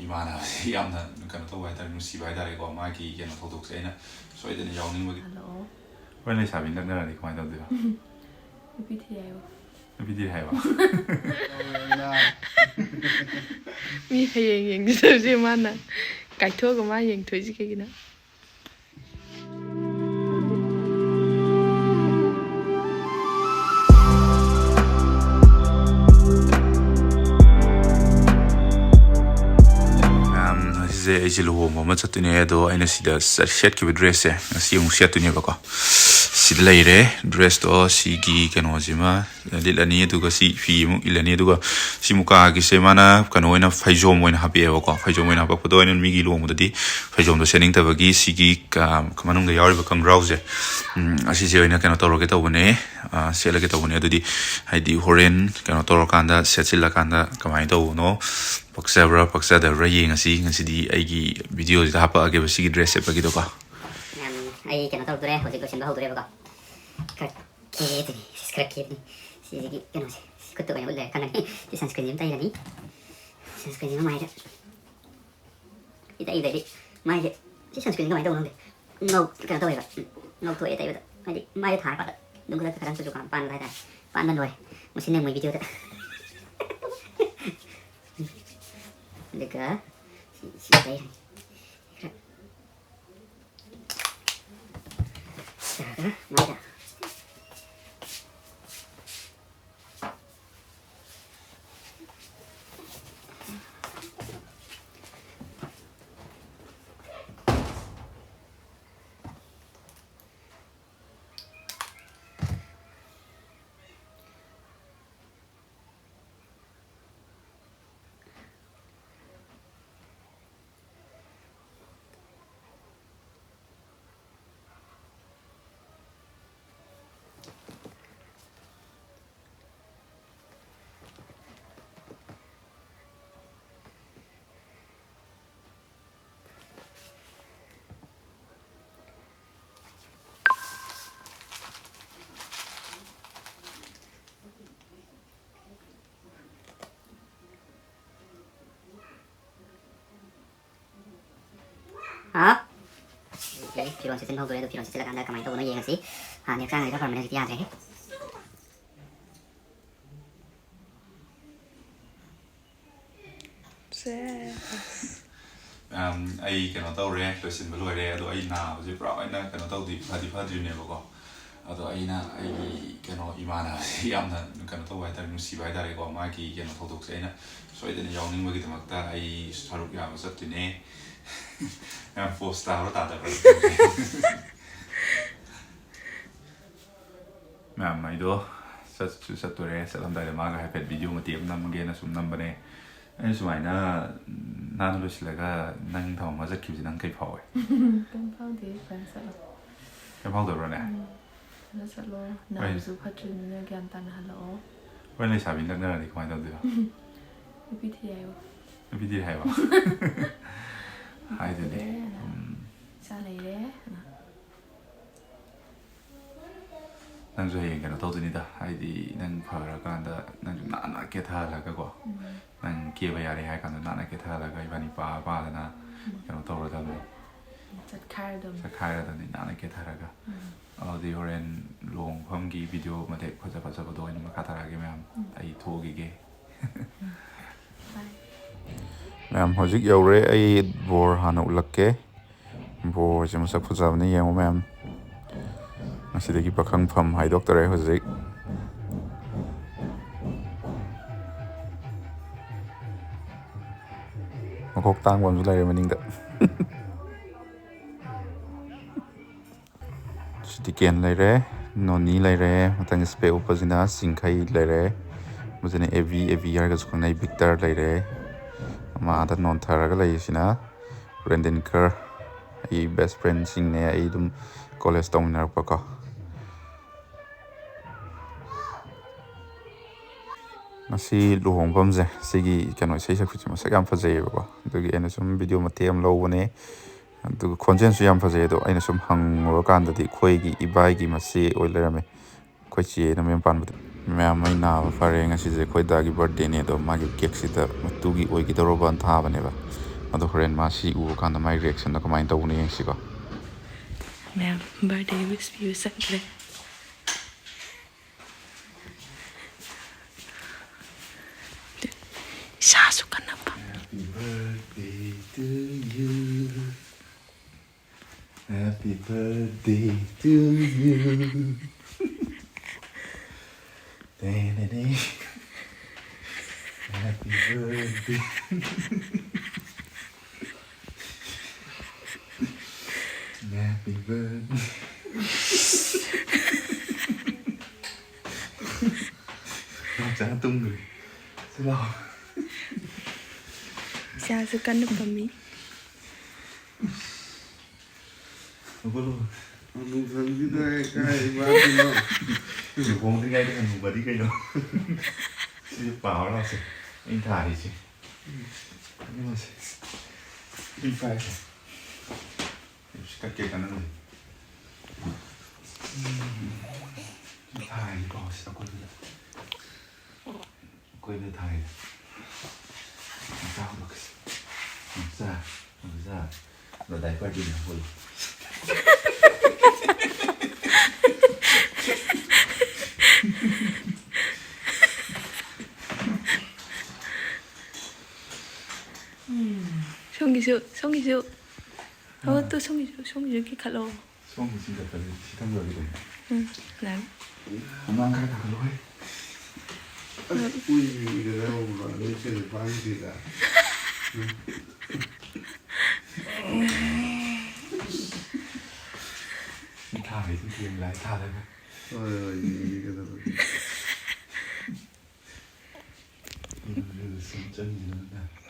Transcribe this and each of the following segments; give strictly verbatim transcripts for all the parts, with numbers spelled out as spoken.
ꯏꯃꯥꯟꯅꯕꯁꯤ ꯌꯥꯝꯅ ꯀꯩꯅꯣ ꯇꯧꯕ ꯍꯥꯏꯇꯥꯔꯦ, ꯅꯨꯡꯁꯤꯕ ꯍꯥꯏꯇꯥꯔꯦꯀꯣ, ꯃꯥꯒꯤ ꯀꯩꯅꯣ ꯊꯧꯗꯣꯛꯁꯦ ꯑꯩꯅ ꯁꯣꯏꯗꯅ ꯌꯥꯎꯅꯤꯡꯕꯒꯤ꯫ ꯍꯜꯂꯣ꯫ ꯍꯣꯔꯦꯟ ꯂꯩꯁꯥꯕꯤ ꯅꯛꯅꯔꯗꯤ ꯀꯃꯥꯏꯅ ꯇꯧꯗꯣꯏꯕ? ꯅꯨꯄꯤ ꯊꯤꯔꯦ ꯍꯥꯏꯌꯣ꯫ ꯅꯨꯄꯤ ꯊꯤꯔꯦ ꯍꯥꯏꯕ? ꯃꯤ ꯍꯌꯦꯡ ꯌꯦꯡꯒꯗꯕꯁꯦ ꯃꯥꯅ ꯀꯥꯏꯊꯣꯛꯑꯒ ꯃꯥ ꯌꯦꯡꯊꯣꯛꯏꯁꯦ ꯀꯩꯒꯤꯅꯣ? ꯃꯌꯥꯝ, ꯉꯁꯤꯁꯦ ꯑꯩꯁꯦ ꯂꯨꯍꯣꯡꯕ ꯑꯃ ꯆꯠꯇꯣꯏꯅꯦ, ꯑꯗꯣ ꯑꯩꯅ ꯁꯤꯗ ꯁꯦꯠꯈꯤꯕ dress ꯁꯦ ꯉꯁꯤ ꯑꯃꯨꯛ ꯁꯦꯠꯇꯣꯏꯅꯦꯕꯀꯣ꯫ ꯁꯤꯗ ꯂꯩꯔꯦ dress ꯇꯣ, ꯁꯤꯒꯤ ꯀꯩꯅꯣꯁꯤꯃ ꯂꯤꯠꯂꯅꯤ, ꯑꯗꯨꯒ ꯁꯤ ꯐꯤ ꯑꯃꯨꯛ ꯏꯜꯂꯅꯤ, ꯑꯗꯨꯒ ꯁꯤ ꯃꯨꯀꯥꯒꯤꯁꯦ ꯃꯥꯅ ꯀꯩꯅꯣ ꯑꯣꯏꯅ, ꯐꯩꯖꯣꯝ ꯑꯣꯏꯅ ꯍꯥꯞꯄꯛꯑꯦꯕꯀꯣ꯫ ꯐꯩꯖꯣꯝ ꯑꯣꯏꯅ ꯍꯥꯞꯄꯛꯄꯗꯣ ꯑꯩꯅ ꯃꯤꯒꯤ ꯂꯨꯍꯣꯡꯕꯗꯗꯤ ꯐꯩꯖꯣꯝꯗꯣ ꯁꯦꯠꯅꯤꯡꯗꯕꯒꯤ ꯁꯤꯒꯤ ꯀ-, ꯃꯅꯨꯡꯗ ꯌꯥꯎꯔꯤꯕ ꯈꯪꯒ꯭ꯔꯥꯎꯁꯦ, ꯎꯝ, ꯑꯁꯤꯁꯦ ꯑꯣꯏꯅ ꯀꯩꯅꯣ ꯇꯧꯔꯒꯦ ꯇꯧꯕꯅꯦ, ꯑ, ꯁꯦꯠꯂꯒꯦ ꯇꯧꯕꯅꯦ꯫ ꯑꯗꯨꯗꯤ ꯍꯥꯏꯗꯤ ꯍꯣꯔꯦꯟ ꯀꯩꯅꯣ ꯇꯧꯔꯀꯥꯟꯗ, ꯁꯦꯠꯆꯤꯜꯂꯀꯥꯟꯗ ꯀꯃꯥꯏꯅ ꯇꯧꯕꯅꯣ, ꯄꯛꯆꯕ꯭ꯔꯥ ꯄꯛꯆꯗꯕ꯭ꯔꯥ ꯌꯦꯡꯉꯁꯤ꯫ ꯉꯁꯤꯗꯤ ꯑꯩꯒꯤ video ꯁꯤꯗ ꯍꯥꯞꯄꯛꯑꯒꯦꯕ ꯁꯤꯒꯤ dress ꯁꯦꯠꯄꯒꯤꯗꯣꯀꯣ꯫ ꯃꯌꯥꯝ, ꯑꯩ ꯀꯩꯅꯣ ꯇꯧꯗꯣꯔꯦ, ꯍꯧꯖꯤꯛ ꯂꯣꯏꯁꯤꯟꯕ ꯍꯧꯗꯣꯔꯦꯕꯀꯣ꯫ ꯈꯔ ꯀꯦꯗꯣꯏꯅꯤ, ꯁꯤꯁ, ꯈꯔ ꯀꯦꯗꯣꯏꯅꯤ꯫ ꯁꯤꯁꯤꯒꯤ ꯀꯩꯅꯣꯁꯦ, ꯁꯤ ꯈꯨꯠꯇ ꯑꯣꯏꯅ ꯎꯠꯂꯦ ꯈꯪꯒꯅꯤ꯫ ꯁꯤ sunscreen ꯁꯤꯃ ꯇꯩꯔꯅꯤ꯫ Sunscreen ꯁꯤꯃ ꯃꯥꯏꯗ ꯏꯇꯩ ꯏꯇꯩꯗꯤ ꯃꯥꯏꯁꯦ, ꯁꯤ sunscreen ꯀꯃꯥꯏꯅ ꯇꯧꯕꯅꯣ ꯈꯪꯗꯦ꯫ ꯉꯧ-, ꯀꯩꯅꯣ ꯇꯧꯋꯦꯕ, ꯎꯝ, ꯉꯧꯊꯣꯛꯑꯦ ꯇꯩꯕꯗ꯫ ꯍꯥꯏꯗꯤ ꯃꯥꯏꯗ ꯊꯥꯔ ꯄꯥꯟꯕ, ꯑꯗꯨꯝ ꯈꯨꯗꯛꯇ ꯈꯤꯇꯪ ꯆꯨꯖꯨ ꯀꯥꯝ ꯄꯥꯟꯕ ꯍꯥꯏꯇꯥꯔꯦ꯫ ꯄꯥꯟꯕ ꯂꯣꯏꯔꯦ꯫ ꯃꯁꯤ ꯅꯦ ꯃꯣꯏ video ꯗ꯫ ꯑꯗꯨꯒ ꯁꯤ, ꯁꯤ ꯇꯩꯔꯅꯤ꯫ ꯈꯔ ꯇꯧꯔꯒ ꯃꯥꯏꯗ꯫ ꯍꯥ? ꯐꯤꯔꯣꯟ ꯁꯦꯠꯆꯤꯟꯕ ꯍꯧꯗꯣꯔꯦ꯫ ꯑꯗꯣ ꯐꯤꯔꯣꯟ ꯁꯦꯠꯆꯤꯜꯂꯀꯥꯟꯗ ꯀꯃꯥꯏꯅ ꯇꯧꯕꯅꯣ ꯌꯦꯡꯉꯁꯤ꯫ ꯍꯥꯟꯅ ꯍꯛꯆꯥꯡ ꯂꯩꯕ ꯐꯔꯝꯕꯅꯦ, ꯍꯧꯖꯤꯛꯇꯤ ꯌꯥꯗ꯭ꯔꯦ꯫ ꯁꯦꯁ꯫ ꯃꯌꯥꯝ, ꯑꯩ ꯀꯩꯅꯣ ꯇꯧꯔꯦ, ꯂꯣꯏꯁꯤꯟꯕ ꯂꯣꯏꯔꯦ꯫ ꯑꯗꯣ ꯑꯩ ꯅꯥꯕꯁꯦ ꯄꯨꯔꯥ ꯑꯣꯏꯅ ꯀꯩꯅꯣ ꯇꯧꯗ꯭ꯔꯤ, ꯐꯗꯤ ꯐꯗ꯭ꯔꯤꯕꯅꯦꯕꯀꯣ꯫ ꯑꯗꯣ ꯑꯩꯅ ꯑꯩꯒꯤ ꯀꯩꯅꯣ ꯏꯃꯥꯟꯅꯕꯁꯤ ꯌꯥꯝꯅ ꯀꯩꯅꯣ ꯇꯧꯕ ꯍꯥꯏꯇꯥꯔꯦ, ꯅꯨꯡꯁꯤꯕ ꯍꯥꯏꯇꯥꯔꯦꯀꯣ꯫ ꯃꯥꯒꯤ ꯀꯩꯅꯣ ꯊꯧꯗꯣꯛꯁꯦ ꯑꯩꯅ ꯁꯣꯏꯗꯅ ꯌꯥꯎꯅꯤꯡꯕꯒꯤꯗꯃꯛꯇ ꯑꯩ ꯁꯔꯨꯛ ꯌꯥꯕ ꯆꯠꯇꯣꯏꯅꯦ꯫ ꯌꯥꯝ ꯄꯣꯁ ꯇꯥꯕ꯭ꯔꯥ ꯇꯥꯗꯕ꯭ꯔꯥ? ꯃꯌꯥꯝ, ꯑꯩꯗꯣ ꯆꯠꯁꯨ ꯆꯠꯇꯣꯔꯦ꯫ ꯆꯠꯂꯝꯗꯥꯏꯗ ꯃꯥꯒ ꯍꯥꯏꯐꯦꯠ ꯚꯤꯗꯤꯑꯣ ꯃꯇꯦꯛ ꯑꯃ ꯅꯝꯒꯦꯅ ꯁꯨꯝ ꯅꯝꯕꯅꯦ꯫ ꯑꯩꯅ ꯁꯨꯃꯥꯏꯅ ꯅꯥꯟꯅ ꯂꯣꯏꯁꯤꯜꯂꯒ ꯅꯪ ꯊꯝꯃꯝꯃ ꯆꯠꯈꯤꯕꯁꯦ ꯅꯪ ꯀꯩ ꯐꯥꯎꯋꯦ? ꯀꯩꯝ ꯐꯥꯎꯗꯦ, ꯐꯖꯅ ꯆꯠꯂꯣ꯫ ꯀꯩꯝ ꯐꯥꯎꯗꯕ꯭ꯔꯣꯅꯦ? ꯎꯝ, ꯐꯖꯅ ꯆꯠꯂꯣ꯫ ꯍꯣꯏ꯫ ꯅꯥꯕꯁꯨ ꯐꯠꯇ꯭ꯔꯤꯕꯅꯤꯅ ꯒ꯭ꯌꯥꯟ ꯇꯥꯅ ꯍꯜꯂꯛꯑꯣ꯫ ꯍꯣꯏ, ꯂꯩꯁꯥꯕꯤ ꯅꯛꯅꯔꯗꯤ ꯀꯃꯥꯏꯅ ꯇꯧꯗꯣꯏꯕ? ꯅꯨꯄꯤ ꯊꯤ ꯍꯥꯏꯌꯣ꯫ ꯅꯨꯄꯤ ꯊꯤ ꯍꯥꯏꯌꯣ? ꯍꯥꯏꯗꯨꯗꯤ꯫ ꯂꯩꯔꯦꯅ꯫ ꯎꯝ꯫ ꯏꯆꯥ ꯂꯩꯔꯦꯅ꯫ ꯅꯪꯁꯨ ꯍꯌꯦꯡ ꯀꯩꯅꯣ ꯇꯧꯗꯣꯏꯅꯤꯗ, ꯍꯥꯏꯗꯤ ꯅꯪ ꯐꯔꯀꯥꯟꯗ ꯅꯪꯁꯨ ꯅꯥꯟꯅ ꯀꯦꯊꯍꯜꯂꯒꯀꯣ, ꯎꯝ꯫ ꯅꯪ ꯀꯦꯕ ꯌꯥꯔꯦ ꯍꯥꯏꯔ ꯀꯥꯟꯗ ꯅꯥꯟꯅ ꯀꯦꯊꯍꯜꯂꯒ ꯏꯕꯥꯅꯤ ꯄꯥ ꯄꯥꯗꯅ ꯎꯝ꯫ ꯀꯩꯅꯣ ꯇꯧꯔꯗꯕꯅꯤ꯫ ꯆꯠꯈꯥꯏꯔꯗꯕꯅꯤ꯫ ꯆꯠꯈꯥꯏꯔꯗꯕꯅꯤ ꯅꯥꯟꯅ ꯀꯦꯊꯔꯒ꯫ ꯎꯝ꯫ ꯑꯗꯨꯗꯤ ꯍꯣꯔꯦꯟ ꯂꯨꯍꯣꯡꯐꯝꯒꯤ ꯚꯤꯗꯤꯑꯣ ꯃꯇꯦꯛ ꯐꯖ ꯐꯖꯕꯗꯣ ꯑꯣꯏꯅ ꯃꯈꯥ ꯇꯥꯔꯛꯑꯒꯦ ꯃꯌꯥꯝ꯫ ꯎꯝ꯫ ꯑꯩ ꯊꯣꯛꯈꯤꯒꯦ꯫ ꯎꯝ꯫ ꯕꯥꯏ꯫ ꯃꯌꯥꯝ, ꯍꯧꯖꯤꯛ ꯌꯧꯔꯦ꯫ ꯑꯩ ꯕꯣꯔ ꯍꯥꯟꯅ ꯎꯠꯂꯛꯀꯦ꯫ ꯕꯣꯔꯁꯦ ꯃꯁꯛ ꯐꯖꯕꯅꯤ, ꯌꯦꯡꯉꯣ ꯃꯌꯥꯝ꯫ ꯉꯁꯤꯗꯒꯤ ꯄꯥꯈꯪꯐꯝ ꯍꯥꯏꯗꯣꯛꯇꯔꯦ ꯍꯧꯖꯤꯛ꯫ ꯃꯈꯣꯛ ꯇꯥꯡꯕ ꯑꯃꯁꯨ ꯂꯩꯔꯦ ꯃꯅꯤꯡꯗ꯫ ꯁꯤꯗꯤ ꯀꯦꯟ ꯂꯩꯔꯦ, ꯅꯣꯅꯤ ꯂꯩꯔꯦ, ꯃꯊꯪ ꯏꯁꯄꯦꯛ ꯎꯞꯄꯁꯤꯅ ꯆꯤꯡꯈꯩ ꯂꯩꯔꯦ, ꯃꯁꯤꯅ ꯑꯦꯕꯤ, ꯑꯦꯕꯤ ꯍꯥꯏꯔꯒꯁꯨ ꯈꯪꯅꯩ, ꯕꯤꯛꯇꯔ ꯂꯩꯔꯦ, ꯑꯃ ꯑꯥꯗ ꯅꯣꯟꯊꯔꯒ ꯂꯩꯔꯤꯁꯤꯅ ꯔꯦꯟꯗꯤꯟꯀꯔ, ꯑꯩ ꯕꯦꯁ ꯐ꯭ꯔꯦꯟꯁꯤꯡꯅꯦ, ꯑꯩ ꯑꯗꯨꯝ ꯀꯣꯂꯦꯖ ꯇꯧꯃꯤꯟꯅꯔꯛꯄꯀꯣ꯫ ꯉꯁꯤ ꯂꯨꯍꯣꯡꯐꯝꯁꯦ, ꯁꯤꯒꯤ ꯀꯩꯅꯣ, ꯏꯁꯩ ꯁꯛꯄꯤꯁꯦ ꯃꯁꯛ ꯌꯥꯝ ꯐꯖꯩꯌꯦꯕꯀꯣ, ꯑꯗꯨꯒꯤ ꯑꯩꯅ ꯁꯨꯝ ꯚꯤꯗꯤꯑꯣ ꯃꯇꯦꯛ ꯑꯃ ꯂꯧꯕꯅꯦ꯫ ꯑꯗꯨꯒ ꯈꯣꯟꯖꯦꯜꯁꯨ ꯌꯥꯝ ꯐꯖꯩ꯫ ꯑꯗꯣ ꯑꯩꯅ ꯁꯨꯝ ꯍꯪꯉꯨꯔꯀꯥꯟꯗꯗꯤ ꯑꯩꯈꯣꯏꯒꯤ ꯏꯕꯥꯏꯒꯤ ꯃꯆꯦ ꯑꯣꯏ ꯂꯩꯔꯝꯃꯦ, ꯑꯩꯈꯣꯏ ꯆꯦꯅ ꯃꯌꯨꯝ ꯄꯥꯟꯕꯗꯣ꯫ ꯃꯌꯥꯝ, ꯑꯩ ꯅꯥꯕ ꯐꯔꯦ꯫ ꯉꯁꯤꯁꯦ ꯑꯩꯈꯣꯏ ꯗꯥꯒꯤ ꯕꯥꯔꯗꯦꯅꯦ, ꯑꯗꯣ ꯃꯥꯒꯤ ꯀꯦꯛꯁꯤꯗ ꯃꯇꯨꯒꯤ ꯑꯣꯏꯒꯗꯧꯔꯕꯅ ꯊꯥꯕꯅꯦꯕ꯫ ꯑꯗꯣ ꯍꯣꯔꯦꯟ ꯃꯥ ꯁꯤ ꯎꯕ ꯀꯥꯟꯗ ꯃꯥꯏ ꯔꯤꯌꯦꯛꯁꯟꯗꯣ ꯀꯃꯥꯏꯅ ꯇꯧꯕꯅꯣ ꯌꯦꯡꯁꯤꯀꯣ꯫ ꯃꯌꯥꯝ ꯕꯥꯔꯗꯦ ꯋꯤꯁ ꯄꯤꯕ ꯆꯠꯈ꯭ꯔꯦ꯫ ꯏꯁꯥꯁꯨ ꯀꯟꯅ ꯐꯝ- Happy birthday to you. Happy birthday to you. Happy birthday. Happy birthday. ꯅꯥꯎꯆꯥ ꯇꯨꯝꯈ꯭ꯔꯦ꯫ ꯁꯤ ꯂꯥꯎ꯫ ꯏꯆꯥꯁꯨ ꯀꯟꯅ ꯄꯝꯃꯤ꯫ ꯍꯧꯒꯠꯂꯣ꯫ ꯍꯅꯨꯊꯪꯁꯤꯗ ꯀꯥꯏ ꯋꯥꯗꯣꯏꯅꯣ? ꯂꯨꯍꯣꯡꯗ꯭ꯔꯤꯉꯩꯗ ꯍꯅꯨꯕꯗꯤ ꯀꯩꯅꯣ? ꯁꯤꯁꯦ ꯄꯥꯎꯔ ꯂꯥꯎꯁꯦ꯫ ꯑꯩꯅ ꯊꯥꯔꯤꯁꯦ꯫ ꯌꯦꯡꯉꯣꯁꯦ꯫ ꯁꯤ ꯄꯥꯏꯁꯦ꯫ ꯁꯤ ꯀꯠꯀꯦ ꯀꯥꯟꯅꯗꯦ꯫ ꯊꯥꯔꯤꯁꯦ ꯄꯥꯎꯁꯦ ꯑꯀꯣꯏꯕꯗ꯫ ꯑꯀꯣꯏꯕꯗ ꯊꯥꯔꯤꯁꯦ꯫ ꯃꯆꯥ ꯍꯧꯔꯛꯀꯁꯦ꯫ ꯃꯆꯥ, ꯃꯆꯥ꯫ ꯑꯗꯣ diaper ꯗꯤ ꯍꯥꯞꯄꯣꯏ꯫ ꯁꯣꯝꯒꯤꯁꯨ, ꯁꯣꯝꯒꯤꯁꯨ꯫ ꯍꯣ, ꯑꯥ꯫ ꯇꯨ ꯁꯣꯝꯒꯤꯁꯨ, ꯁꯣꯝꯒꯤꯁꯨ ꯀꯤꯈꯠꯂꯣ꯫ ꯁꯣꯝꯒꯤ ꯁꯤ ꯗꯥꯛꯇꯔꯁꯦ ꯁꯤ ꯊꯝꯖꯔꯒꯦ ꯇꯧꯅꯤ꯫ ꯎꯝ, ꯌꯥꯅꯤ꯫ ꯃꯃꯥꯡ ꯈꯔ ꯀꯥꯈꯠꯂꯨ ꯍꯩ꯫ ꯑꯁ, ꯎꯝ꯫ ꯎꯏ, ꯎꯏꯗꯅ ꯍꯧꯕ꯭ꯔꯣ? ꯅꯣꯏ ꯁꯤꯗ ꯄꯥꯡꯁꯤꯗ꯫ ꯎꯝ꯫ ꯁꯤ ꯊꯥꯔꯤꯁꯤ ꯌꯦꯡ ꯂꯥꯏ ꯊꯥꯔꯒ꯫ ꯍꯣꯏ, ꯍꯣꯏ, ꯌꯦꯡꯒꯦ ꯀꯩꯗꯧꯔꯒꯦ꯫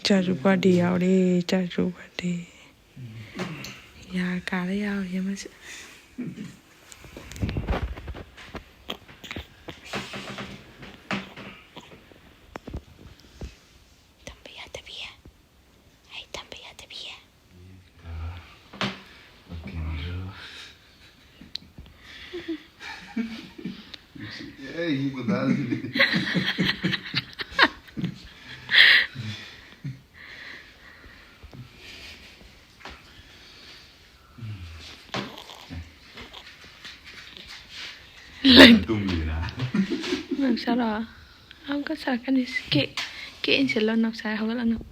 ꯆꯥꯔꯨ ꯄꯥꯔꯇꯤ ꯌꯥꯎꯔꯦ, ꯆꯥꯔꯨ ꯄꯥꯔꯇꯤ꯫ ꯌꯥ ꯀꯥꯗ ꯌꯥꯎꯔꯤ ꯑꯃꯁꯨ꯫ ꯊꯝꯕ ꯌꯥꯗꯕꯤ꯫ ꯑꯩ ꯊꯝꯕ ꯌꯥꯗꯕꯤ꯫ ꯑꯦ, ꯏ ꯃꯇꯥꯁꯤꯗꯤ꯫ ꯇꯨꯝꯃꯤꯗꯅ꯫ ꯅꯥꯎꯆꯥꯔꯣ? ꯑꯃꯨꯛꯀ ꯁꯥꯔꯛꯀꯅꯤ꯫ Cake, cake ꯏꯟꯁꯤꯜꯂꯣ ꯅꯥꯎꯆꯥ ꯍꯧꯒꯠꯂꯛꯅꯕ꯫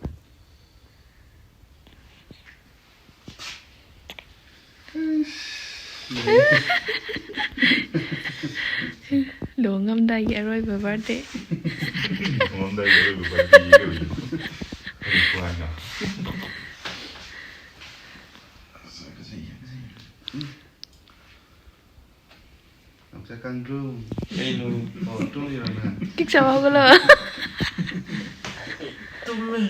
ꯂꯨꯍꯣꯡꯉꯝꯗꯥꯏꯒꯤ ꯑꯔꯣꯏꯕ ꯕꯥꯔꯗꯦ꯫ ꯂꯨꯍꯣꯡꯉꯝꯗꯥꯏꯒꯤ ꯑꯔꯣꯏꯕ ꯕꯥꯔꯗꯦ ꯀꯩꯅꯣ? ꯀꯔꯤ ꯈꯨꯍꯥꯏꯅꯣ? ꯅꯥꯎꯆꯥ ꯀꯪꯗ꯭ꯔꯣ? ꯀꯩꯅꯣ? ꯑꯣ, ꯇꯨꯝꯃꯤꯔꯣ ꯅꯪ? ꯀꯤꯛ ꯆꯥꯕ ꯍꯧꯒꯠꯂꯣ꯫ ꯇꯨꯝꯃꯦ꯫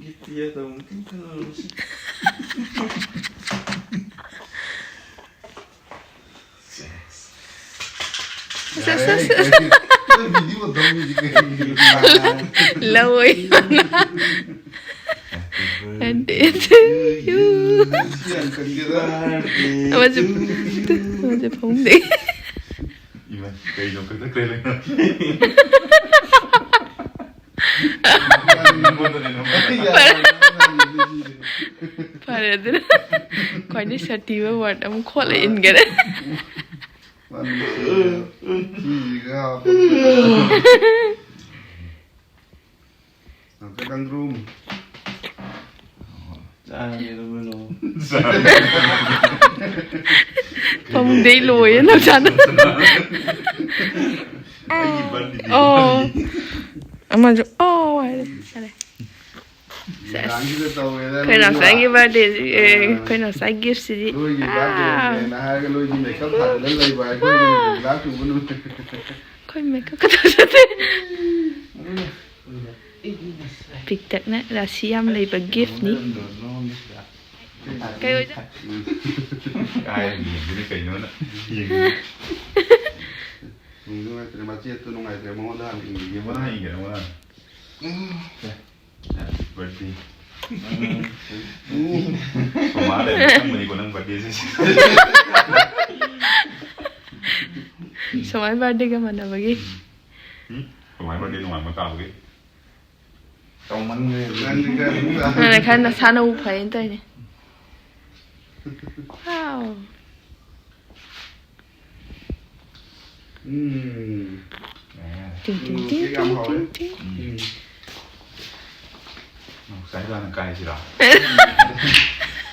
ꯒꯤꯐ ꯄꯤꯔꯗꯧꯅꯤ, ꯀꯩꯝ ꯈꯜꯂꯨꯅꯨꯁꯦ꯫ ꯑꯁ, ꯑꯁ, ꯑꯁ, ꯑꯁ꯫ ꯌꯥꯔꯦ, ꯀꯩꯅꯣ? ꯅꯪ ꯚꯤꯗꯤꯑꯣ ꯇꯧꯔꯤꯁꯤ ꯀꯩꯒꯤꯅꯣ? ꯂꯧꯋꯦ꯫ And it's you. ꯁꯤ ꯌꯥꯝ ꯀꯟꯒꯦꯗ꯫ ꯑꯃꯁꯨ, ꯑꯃꯁꯨ ꯐꯃꯨꯡꯗꯒꯤ꯫ ꯏꯃꯥ, ꯀꯩꯅꯣ ꯀꯛꯊꯠꯈ꯭ꯔꯦ ꯂꯣꯏꯅ꯫ ꯅꯪꯉꯣꯟꯗꯅꯦ ꯅꯝꯕꯔ꯫ ꯐꯔꯦ, ꯑꯗꯨꯅ ꯈ꯭ꯋꯥꯏꯗꯒꯤ ꯁꯥꯊꯤꯕ ꯋꯥꯔꯗ ꯑꯃ ꯈꯣꯠꯂ ꯏꯟꯈꯔꯦ꯫ ꯃꯥ ꯅꯨꯡꯁꯤꯌꯦ꯫ ꯁꯤꯁꯤꯒ ꯍꯥꯞꯄ꯫ ꯅꯥꯎꯆꯥ ꯀꯪꯗ꯭ꯔꯨꯝ꯫ ꯆꯥꯔꯒꯦ ꯑꯗꯨꯝ ꯂꯣꯏꯔꯣ꯫ ꯐꯃꯨꯡꯗꯩ ꯂꯣꯏꯌꯦ ꯅꯥꯎꯆꯥꯅ꯫ ꯑꯩꯒꯤ ꯕꯟꯗꯤꯗꯤ꯫ ꯑꯣ꯫ ꯑꯃꯁꯨ ꯑꯣ ꯍꯥꯏꯔꯦ꯫ ꯌꯥꯔꯦ꯫ ꯅꯨꯡꯗꯥꯡꯁꯤꯗ ꯇꯧꯔꯦꯗ ꯑꯩꯈꯣꯏ ꯅꯣꯏꯒꯤ ꯅꯥꯎꯆꯥꯒꯤ ꯕꯥꯔꯗꯦꯁꯤ, ꯑꯦ, ꯑꯥ꯫ ꯑꯩꯈꯣꯏ ꯅꯥꯎꯆꯥꯒꯤ ꯒꯤꯐꯁꯤꯗꯤ꯫ ꯅꯣꯏꯒꯤ ꯑꯥ꯫ ꯕꯥꯔꯗꯦꯅꯦꯅ ꯍꯥꯏꯔꯒ ꯅꯣꯏꯗꯤ ꯃꯦꯀꯞ ꯊꯥꯗꯅ ꯂꯩꯕ, ꯑꯩꯈꯣꯏꯒꯤ ꯑꯥ꯫ ꯒ꯭ꯂꯥꯁ ꯎꯕ ꯅꯨꯃꯤꯠ꯫ ꯑꯩꯈꯣꯏ ꯃꯦꯀꯞ ꯀꯩꯗꯧꯖꯗꯦ꯫ ꯄꯤꯛꯇꯛꯅ ꯔꯥꯁꯤ ꯌꯥꯝ ꯂꯩꯕ ꯒꯤꯐꯅꯤ꯫ ꯀꯩ ꯑꯣꯏꯖꯥꯠ-, ꯀꯥꯏ ꯌꯦꯡꯗꯣꯏꯅꯣ ꯀꯩꯅꯣꯅ ꯌꯦꯡꯉꯤ꯫ ꯅꯨꯡꯗꯤ ꯅꯨꯡꯉꯥꯏꯇ꯭ꯔꯦ, ꯃꯆꯦꯠꯇꯨ ꯅꯨꯡꯉꯥꯏꯇ꯭ꯔꯦ, ꯃꯉꯣꯟꯗ ꯍꯥꯟꯅ ꯏꯟꯈꯤꯒꯦ꯫ ꯃꯥ ꯏꯟꯈ꯭ꯔꯦ, ꯃꯥ꯫ Happy birthday. ꯎꯝ꯫ ꯁꯣꯃꯥ ꯂꯩꯔꯝꯃꯦ ꯈꯪꯕꯅꯤꯀꯣ ꯅꯪ birthdayꯁꯦ꯫ ꯁꯣꯃꯥꯏ ꯕꯥꯔꯗꯦꯒ ꯃꯥꯟꯅꯕꯒꯤ꯫ ꯎꯝ? ꯁꯣꯃꯥꯏ birthday ꯅꯣꯡꯉꯥꯟꯕ ꯇꯥꯕꯒꯤ꯫ ꯇꯧꯃꯟꯈ꯭ꯔꯦ꯫ ꯅꯪꯗꯤ ꯈꯔ ꯑꯗꯨꯝ ꯆꯥ꯫ ꯅꯪꯅ ꯈꯔ ꯅꯁꯥꯅꯕꯨ ꯐꯩꯅ ꯇꯧꯔꯤꯅꯦ꯫ Wow. ꯎꯝ꯫ ꯑꯦ, ꯇꯤꯡ ꯇꯤꯡ ꯎꯝ, ꯇꯤꯡ ꯀꯦꯛ ꯌꯥꯝ ꯇꯤꯡ ꯍꯥꯎꯋꯦ꯫ ꯇꯤꯡ ꯇꯤꯡ꯫ ꯎꯝ꯫ ꯉꯁꯥꯏ ꯍꯥꯟꯅ ꯀꯥꯏꯁꯤꯔꯣ?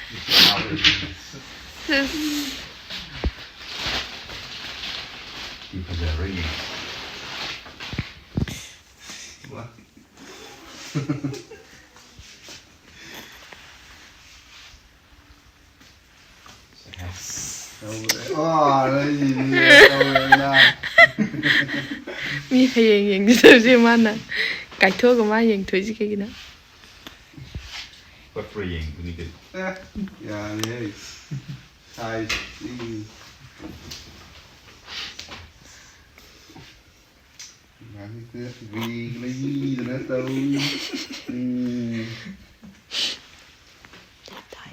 ꯁꯤꯁ꯫ ꯁꯤ ꯐꯖꯕ꯭ꯔꯥ ꯌꯦꯡꯁꯤ꯫ ꯋꯥ꯫ ꯁꯦꯁ꯫ ꯇꯧꯔꯦ꯫ ꯑꯣ, ꯑꯩꯁꯤꯗꯤ ꯇꯧꯔꯦꯅ꯫ ꯃꯤ ꯍꯌꯦꯡ ꯌꯦꯡꯒꯗꯕꯁꯦ ꯃꯥꯅ ꯀꯥꯏꯊꯣꯛꯑꯒ ꯃꯥ ꯌꯦꯡꯊꯣꯛꯏꯁꯦ ꯀꯩꯒꯤꯅꯣ? ꯈꯣꯠꯄ꯭ꯔꯥ ꯌꯦꯡꯗꯣꯏꯅꯤ ꯀꯩꯅꯣ꯫ ꯑꯦ, ꯌꯥꯔꯦꯍꯦ꯫ Size ꯁꯤ꯫ ꯒ꯭ꯔꯤꯒ ꯂꯩꯕꯤꯗꯅ ꯇꯧꯏ꯫ ꯎꯝ꯫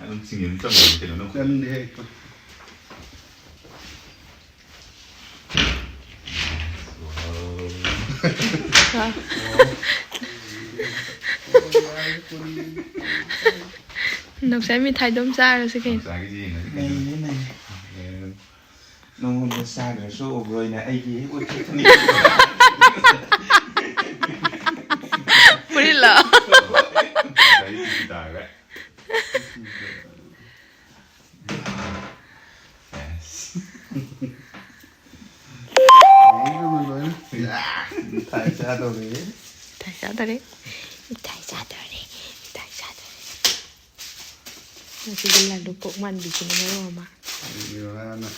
ꯑꯗꯨꯝ ꯆꯤꯡꯉꯤ ꯑꯗꯨꯝ ꯆꯝꯕꯅꯤ ꯀꯩꯅꯣ ꯅꯪ꯫ ꯆꯟꯗꯦꯍꯦ꯫ Wow. ꯅꯥꯎꯆꯥ ꯃꯤꯊꯥꯏꯗꯣ ꯑꯃ ꯆꯥꯔꯁꯤ ꯀꯩꯅꯣ꯫ ꯆꯥꯒꯤꯁꯤ ꯌꯦꯡꯉꯁꯤ ꯀꯩꯅꯣ꯫ ꯅꯩꯔꯦ, ꯅꯩꯔꯦ꯫ ꯑꯦ, ꯅꯉꯣꯟꯗ ꯆꯥꯈ꯭ꯔꯁꯨ ꯑꯣꯏꯕ꯭ꯔꯣꯏꯅ ꯑꯩꯒꯤ ꯍꯦꯛ ꯑꯣꯏꯊꯣꯛꯄꯅꯤ꯫ ꯐꯨꯔꯤꯠꯂꯣ? ꯉꯁꯥꯏꯗꯤ ꯇꯤꯀꯤ ꯇꯥꯈ꯭ꯔꯦ꯫ ꯑꯦꯁ꯫ ꯌꯦꯡꯗꯕ ꯂꯣꯏꯅ꯫ ꯃꯤꯊꯥꯏ ꯆꯥꯗꯧꯔꯦ꯫ ꯃꯤꯊꯥꯏ ꯆꯥꯗꯣꯔꯦ꯫ ꯃꯤꯊꯥꯏ ꯆꯥꯗꯣꯔꯦ꯫ ꯃꯤꯊꯥꯏ ꯆꯥꯗꯣꯔꯦ꯫ ꯉꯁꯤꯗꯤ ꯂꯥꯂꯨ ꯀꯣꯛ ꯃꯥꯟꯕꯤꯁꯤꯅ ꯃꯔꯣꯜ ꯑꯃ꯫ ꯏꯕꯥꯅ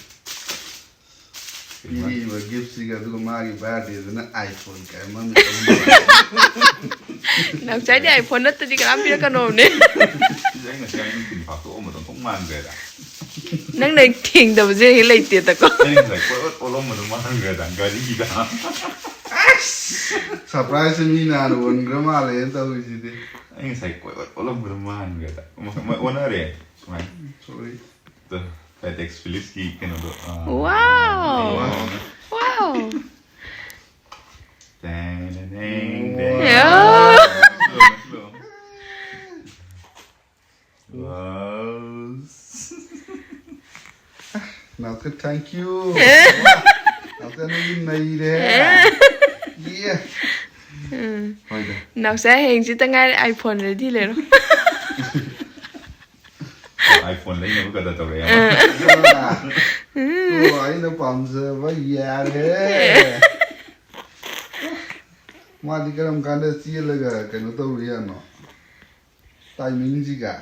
ꯄꯤꯔꯤꯕ gift ꯁꯤꯒ ꯑꯗꯨꯒ ꯃꯥꯒꯤ birthday ꯗꯨꯅ iPhone ꯀꯥꯏ ꯃꯃꯤꯠ ꯅꯥꯎꯆꯥꯗꯤ iPhone ꯅꯠꯇꯗꯤ ꯀꯅꯥꯝ ꯄꯤꯔꯛꯀꯅꯣꯕꯅꯦ꯫ ꯁꯤꯁꯦ ꯑꯩ ꯉꯁꯤ ꯑꯌꯨꯛ ꯅꯨꯡꯊꯤꯜ ꯐꯥꯛꯇꯣꯛꯑꯝꯕꯗꯣ ꯑꯗꯨꯝ ꯃꯥꯟꯈ꯭ꯔꯦꯗ꯫ ꯅꯪꯅ ꯊꯦꯡꯗꯕꯁꯦ ꯍꯦꯛ ꯂꯩꯇꯦꯗꯀꯣ꯫ ꯑꯩ ꯉꯁꯥꯏ ꯀꯣꯏ ꯑꯣꯠ ꯑꯣꯠꯂꯝꯕꯗꯣ ꯃꯥꯟꯈ꯭ꯔꯦꯗ ꯒꯥꯔꯤꯗ꯫ Surprise ꯁꯦ ꯃꯤ ꯅꯍꯥꯟ ꯑꯣꯟꯈ꯭ꯔ ꯃꯥꯜꯂꯦꯅ ꯇꯧꯔꯤꯁꯤꯗꯤ꯫ ꯑꯩ ꯉꯁꯥꯏ ꯀꯣꯏ ꯑꯣꯠ ꯑꯣꯠꯂꯝꯕꯗꯣ ꯃꯥꯟꯈ꯭ꯔꯦꯗ꯫ ꯃ-, ꯃ-, ꯑꯣꯟꯅꯔꯦ ꯁꯨꯃꯥꯏꯅ꯫ Sorry꯫ ꯇ-, FedEx Felix ꯀꯤ ꯀꯩꯅꯣꯗꯣ꯫ ꯑ, Wow! ꯑ, Wow! Tank, tank, Wow. Tank. Yeah. Thank you. ꯅꯥꯎꯆꯥ ꯅꯪꯗꯤ ꯅꯩꯔꯦ. ꯌꯦ. ꯎꯝ. ꯍꯣꯏꯗ. ꯅꯥꯎꯆꯥ ꯍꯌꯦꯡꯁꯤꯇ ꯉꯥꯏꯔꯦ iPhone ready ꯂꯩꯔꯣ. iPhone ꯂꯩꯅꯕ ꯀꯗꯥ ꯇꯧꯔꯛꯑꯦ. ꯑꯗꯨꯅ, ꯑꯣ, ꯑꯩꯅ ꯄꯥꯝꯖꯕ ꯌꯥꯔꯦ. ꯃꯥꯗꯤ ꯀꯔꯝ ꯀꯥꯟꯗ ꯆꯦꯜꯂꯒ ꯀꯩꯅꯣ ꯇꯧꯔꯨ ꯌꯥꯅꯣ? Timingꯁꯤꯒ꯫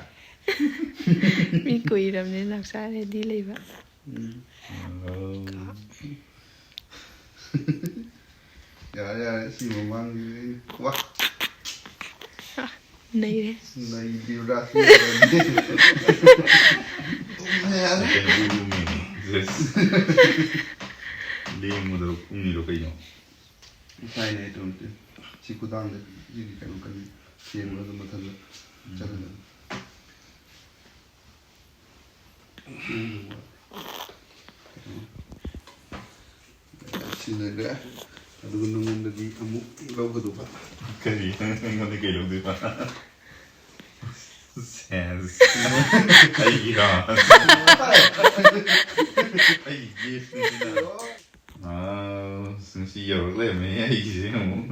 ꯃꯤ ꯀꯨꯏꯔꯕꯅꯦ ꯅꯥꯎꯆꯥ ready ꯂꯩꯕ꯫ ꯎꯝ꯫ ꯌꯥꯔꯦ, ꯌꯥꯔꯦ, ꯁꯤ ꯃꯃꯥꯡꯒꯤ ꯋꯥ꯫ ꯅꯩꯔꯦ꯫ ꯅꯩꯗꯤꯕ꯭ꯔꯥ ꯁꯤ ꯃꯃꯥꯡꯒꯤ? ꯀꯩꯅꯣ ꯎꯔꯨꯝꯃꯤꯅꯦ, ꯖꯦꯁ꯫ ꯂꯦꯡꯕꯗꯣ ꯎꯪꯉꯤꯔꯣ ꯀꯩꯅꯣ? ꯉꯁꯥꯏꯅꯦ ꯑꯩ ꯇꯧꯔꯝꯗꯦ꯫ ꯁꯤ ꯈꯨꯗꯥꯡꯗ ꯁꯤꯒꯤ ꯀꯩꯅꯣ ꯀꯔꯤ ꯁꯦꯝꯕꯗꯣ ꯃꯊꯟꯇ ꯆꯠꯈ꯭ꯔꯦ꯫ ꯁꯤꯟꯅꯈ꯭ꯔꯦ꯫ ꯑꯗꯨꯒ ꯅꯉꯣꯟꯗꯗꯤ ꯑꯃꯨꯛ ꯂꯧꯒꯗꯧꯕ꯫ ꯀꯔꯤ? ꯑꯩꯉꯣꯟꯗ ꯀꯩ ꯂꯧꯗꯣꯏꯕ? ꯁꯦꯁ꯫ ꯑꯩꯒꯤꯔꯣ? ꯑꯩꯒꯤ giftꯅꯤꯅ꯫ ꯑꯥ, ꯉꯁꯤ ꯌꯧꯔꯛ ꯂꯩꯔꯝꯃꯦ ꯑꯩꯒꯤꯁꯦ ꯑꯃꯨꯛ꯫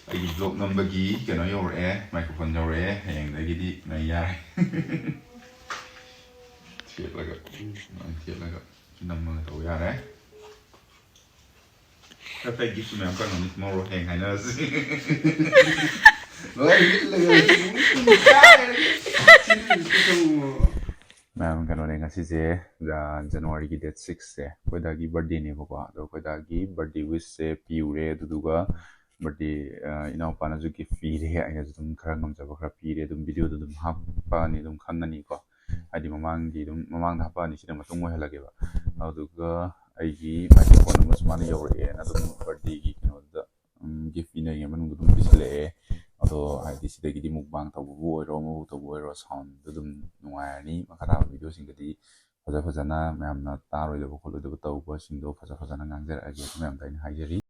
ꯑꯩꯒꯤ vlog ꯅꯝꯕꯒꯤ ꯀꯩꯅꯣ ꯌꯧꯔꯛꯑꯦ, microphone ꯌꯧꯔꯛꯑꯦ꯫ ꯍꯌꯦꯡꯗꯒꯤꯗꯤ ꯅꯩ ꯌꯥꯔꯦ꯫ ꯊꯦꯠꯂꯒ, ꯎꯝ, ꯁꯨꯃꯥꯏꯅ ꯊꯦꯠꯂꯒ ꯅꯝꯃꯒ ꯇꯧ ꯌꯥꯔꯦ꯫ ꯈꯔ ꯐꯩ, gift ꯃꯌꯥꯝ ꯀꯪꯉꯝꯅꯤ, tomorrow ꯍꯌꯦꯡ ꯍꯥꯏꯅꯔꯁꯤ꯫ ꯂꯣꯏ ꯂꯤꯠꯂꯒ ꯁꯨꯝ ꯀꯥꯏꯔꯒ ꯁꯤꯖꯤꯟꯅꯔꯤꯁꯦ ꯈꯪꯉꯣ꯫ ꯃꯌꯥꯝ, ꯀꯩꯅꯣꯅꯦ, ꯉꯁꯤꯁꯦ, ꯑ, Januaryꯒꯤ date sixꯁꯦ ꯑꯩꯈꯣꯏ ꯗꯥꯒꯤ birthdayꯅꯦꯕꯀꯣ꯫ ꯑꯗꯣ ꯑꯩꯈꯣꯏ ꯗꯥꯒꯤ birthday wishꯁꯦ ꯄꯤꯔꯨꯔꯦ, ꯑꯗꯨꯗꯨꯒ birthday, ꯑ, ꯏꯅꯥꯎꯄꯥꯅꯁꯨ gift ꯄꯤꯔꯦ꯫ ꯑꯩꯅꯁꯨ ꯑꯗꯨꯝ ꯈꯔ ꯉꯝꯖꯕ ꯈꯔ ꯄꯤꯔꯦ꯫ ꯑꯗꯨꯝ videoꯗ ꯑꯗꯨꯝ ꯍꯥꯞꯄꯛꯑꯅꯤ, ꯑꯗꯨꯝ ꯈꯪꯉꯅꯤꯀꯣ꯫ ꯍꯥꯏꯗꯤ ꯃꯃꯥꯡꯒꯤ ꯑꯗꯨꯝ, ꯃꯃꯥꯡꯗ ꯍꯥꯞꯄꯛꯑꯅꯤ, ꯁꯤꯅ ꯃꯇꯨꯡ ꯑꯣꯏꯍꯜꯂꯒꯦꯕ꯫ ꯑꯗꯨꯗꯨꯒ ꯑꯩꯒꯤ microphone ꯑꯃꯁꯨ ꯃꯥꯅ ꯌꯧꯔꯛꯑꯦꯅ ꯑꯗꯨꯝ birthdayꯒꯤ ꯀꯩꯅꯣꯗꯨꯗ, ꯎꯝ, gift ꯄꯤꯅꯔꯤꯉꯩ ꯃꯅꯨꯡꯗ ꯑꯗꯨꯝ ꯄꯤꯁꯜꯂꯛꯑꯦ꯫ ꯑꯗꯣ ꯍꯥꯏꯗꯤ ꯁꯤꯗꯒꯤꯗꯤ mukbang ꯇꯧꯕꯕꯨ ꯑꯣꯏꯔꯣ, ꯑꯃꯕꯨ ꯇꯧꯕ ꯑꯣꯏꯔꯣ, soundꯗꯣ ꯑꯗꯨꯝ ꯅꯨꯡꯉꯥꯏꯔꯅꯤ꯫ ꯃꯈꯥ ꯇꯥꯕ videoꯁꯤꯡꯗꯗꯤ ꯐꯖ ꯐꯖꯅ ꯃꯌꯥꯝꯅ ꯇꯥꯔꯣꯏꯗꯕ ꯈꯣꯠꯂꯣꯏꯗꯕ ꯇꯧꯕꯁꯤꯡꯗꯣ ꯐꯖ ꯐꯖꯅ ꯉꯥꯡꯖꯔꯛꯑꯒꯦ꯫ ꯑꯗꯨ ꯃꯌꯥꯝꯗ ꯑꯩꯅ ꯍꯥꯏꯖꯔꯤ꯫